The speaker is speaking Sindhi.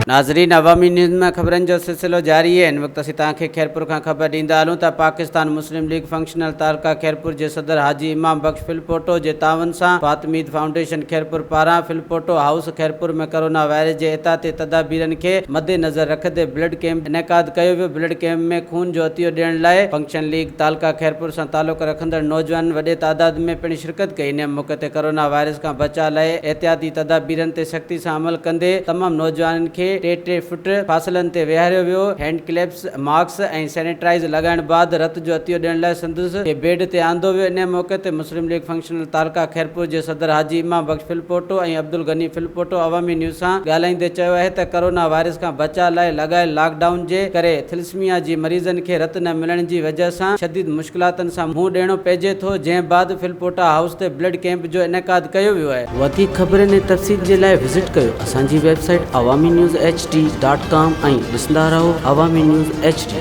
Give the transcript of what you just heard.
ناظرين عوامي نيوز ۾ خبرن جو سلسلو جاري آهي هن وقت اسين توهان کي خيرپور کان خبر ڏيندا هلون ته پاڪستان مسلم ليگ فنڪشنل تعلقه خيرپور جي صدر حاجي امام بخش ڦلپوٽو جي تعاون سان فاطميد فائونڊيشن خيرپور پاران Phulpoto house Khairpur ۾ corona virus جي احتياطي تدابيرن کي مد نظر رکندي بلڊ ڪيمپ انعقاد ڪيو ويو بلڊ ڪيمپ ۾ خون جو عطيو ڏيڻ لاء فنڪشن ليگ تعلقه خيرپور سان تعلق رکندڙ نوجوانن وڏي تعداد ۾ پڻ شرڪت ڪئي. ان موقعي تي ڪرونا وائرس کان بچاء لاء احتياطي تدابيرن تي سختي سان عمل ڪندي تمام نوجوانن کي ٽي ٽي فٽ فاصلن تي ويهاريو ويو، هينڊ ڪليپس، ماسڪس ۽ سينيٽرائيز لڳائڻ بعد رت جو عطيو ڏيڻ لاء سندس کي بيڊ تي آندو ويو. ان موقعي تي مسلم ليگ فنڪشنل تعلقه خيرپور جي صدر حاجي امام بخش ڦلپوٽو ۽ عبدالغني ڦلپوٽو عوامي نيوز سان ڳالهائيندي چيو آهي ته ڪرونا وائرس کان بچاء لاء لڳايل لاڪ ڊائون جي ڪري ٿلسميا جي مريضن کي رت نه ملڻ جي وجهه سان شديد مشڪلاتن سان منهن ڏيڻو پئجي ٿو، جنهن بعد ڦلپوٽا هائوس تي بلڊ ڪئمپ جو انعقاد ڪيو ويو آهي. وڌيڪ خبرن ۽ تفصيل جي لاء وزٽ ڪيو اسان جي website Awami news H D dot com ۽ ڏسندا رهو عوامي نيوز ايڇ ڊي.